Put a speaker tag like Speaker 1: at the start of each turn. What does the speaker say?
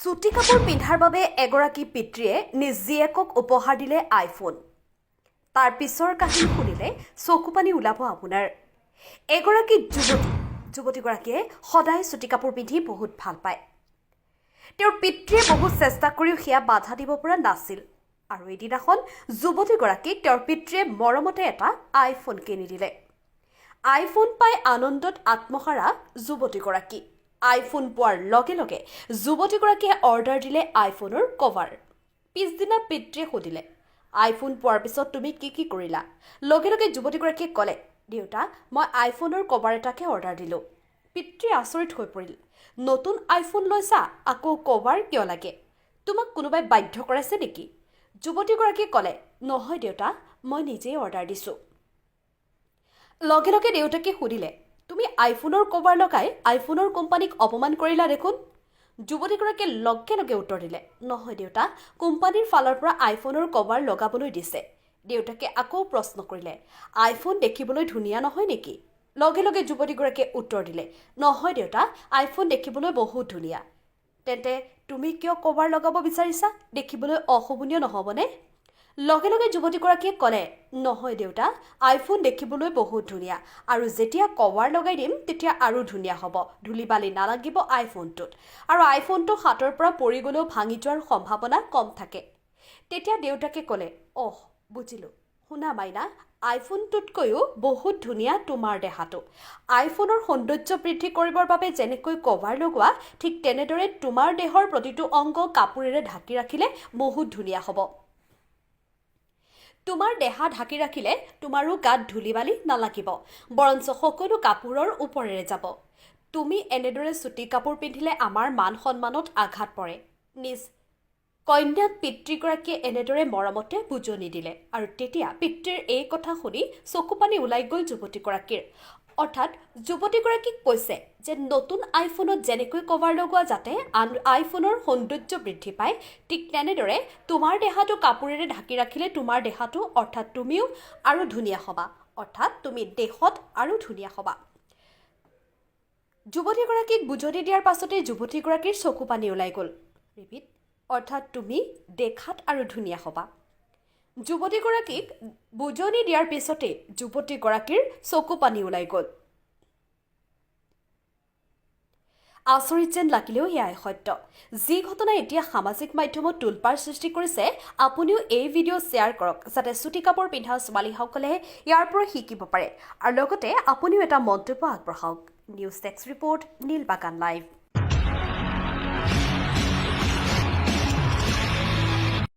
Speaker 1: চুটি কাপোৰ পিন্ধাৰ বাবে এগৰাকী পিতৃয়ে নিজ জীয়েকক উপহাৰ দিলে আইফোন। তাৰ পিছৰ কাহিনী শুনিলে চকুপানী ওলাব আপোনাৰ। এগৰাকী যুৱতী, যুৱতীগৰাকীয়ে সদায় চুটি কাপোৰ পিন্ধি বহুত ভাল পায়। তেওঁৰ পিতৃয়ে বহুত চেষ্টা কৰিও সেয়া বাধা দিব পৰা নাছিল আৰু এদিনাখন যুৱতীগৰাকীক তেওঁৰ পিতৃয়ে মৰমতে এটা আইফোন কিনি দিলে। আইফোন পাই আনন্দত আত্মহাৰা যুৱতীগৰাকী। আইফোন পোৱাৰ লগে লগে যুৱতীগৰাকীয়ে অৰ্ডাৰ দিলে আইফোনৰ কভাৰ। পিছদিনা পিতৃয়ে সুধিলে, "আইফোন পোৱাৰ পিছত তুমি কি কি কৰিলা?" লগে লগে যুৱতীগৰাকীয়ে ক'লে, "দেউতা, মই আইফোনৰ কভাৰ এটাকে অৰ্ডাৰ দিলোঁ।" পিতৃ আচৰিত হৈ পৰিল। "নতুন আইফোন লৈছা, আকৌ কভাৰ কিয় লাগে? তোমাক কোনোবাই বাধ্য কৰাইছে নেকি?" যুৱতীগৰাকীয়ে ক'লে, "নহয় দেউতা, মই নিজেই অৰ্ডাৰ দিছোঁ।" লগে লগে দেউতাকে সুধিলে, "তুমি আইফোনৰ কভাৰ লগাই আইফোনৰ কোম্পানীক অপমান কৰিলা দেখোন।" যুৱতীগৰাকীয়ে লগে লগে উত্তৰ দিলে, "নহয় দেউতা, কোম্পানীৰ ফালৰ পৰা আইফোনৰ কভাৰ লগাবলৈ দিছে।" দেউতাকে আকৌ প্ৰশ্ন কৰিলে, "আইফোন দেখিবলৈ ধুনীয়া নহয় নেকি?" লগে লগে যুৱতীগৰাকীয়ে উত্তৰ দিলে, "নহয় দেউতা, আইফোন দেখিবলৈ বহুত ধুনীয়া।" "তেন্তে তুমি কিয় কভাৰ লগাব বিচাৰিছা? দেখিবলৈ অশোভনীয় নহ'বনে?" লগে লগে যুৱতীগৰাকীয়ে ক'লে, "নহয় দেউতা, আইফোন দেখিবলৈ বহুত ধুনীয়া আৰু যেতিয়া কভাৰ লগাই দিম তেতিয়া আৰু ধুনীয়া হ'ব। ধূলি বালি নালাগিব আইফোনটোত আৰু আইফোনটো হাতৰ পৰা পৰি গ'লেও ভাঙি যোৱাৰ সম্ভাৱনা কম থাকে।" তেতিয়া দেউতাকে ক'লে, "অহ, বুজিলোঁ। শুনা মাইনা, আইফোনটোতকৈও বহুত ধুনীয়া তোমাৰ দেহাটো। আইফোনৰ সৌন্দৰ্য বৃদ্ধি কৰিবৰ বাবে যেনেকৈ কভাৰ লগোৱা, ঠিক তেনেদৰে তোমাৰ দেহৰ প্ৰতিটো অংগ কাপোৰেৰে ঢাকি ৰাখিলে বহুত ধুনীয়া হ'ব। তোমাৰ দেহা ঢাকি ৰাখিলে তোমাৰো গাত ধূলি বালি নালাগিব, বৰঞ্চ সকলো কাপোৰৰ ওপৰেৰে যাব। তুমি এনেদৰে চুটি কাপোৰ পিন্ধিলে আমাৰ মান সন্মানত আঘাত পৰে।" নিজ কন্যাক পিতৃগৰাকীয়ে এনেদৰে মৰমতে বুজনি দিলে আৰু তেতিয়া পিতৃৰ এই কথা শুনি চকুপানী ওলাই গ'ল যুৱতীগৰাকীৰ। অৰ্থাৎ যুৱতীগৰাকীক কৈছে যে নতুন আইফোনত যেনেকৈ কভাৰ লগোৱা যাতে আন আইফোনৰ সৌন্দৰ্য বৃদ্ধি পায়, ঠিক তেনেদৰে তোমাৰ দেহাটো কাপোৰেৰে ঢাকি ৰাখিলে তোমাৰ দেহাটো, অৰ্থাৎ তুমিও আৰু ধুনীয়া হ'বা, অৰ্থাৎ তুমি দেশত আৰু ধুনীয়া হ'বা। যুৱতীগৰাকীক বুজনি দিয়াৰ পাছতেই যুৱতীগৰাকীৰ চকু পানী ওলাই গ'ল। ৰিপিট, অৰ্থাৎ তুমি দেখাত আৰু ধুনীয়া হ'বা। যুৱতীগৰাকীক বুজনি দিয়াৰ পিছতেই যুৱতীগৰাকীৰ চকু পানী ওলাই গ'ল। আচৰিত যেন লাগিলেও এয়াই সত্য। যি ঘটনা এতিয়া সামাজিক মাধ্যমত তোলপাৰ সৃষ্টি কৰিছে। আপুনিও এই ভিডিঅ' শ্বেয়াৰ কৰক, যাতে চুটি কাপোৰ পিন্ধা ছোৱালীসকলে ইয়াৰ পৰা শিকিব পাৰে আৰু লগতে আপুনিও এটা মন্তব্য আগবঢ়াওক। News desk report, Nilbagan live.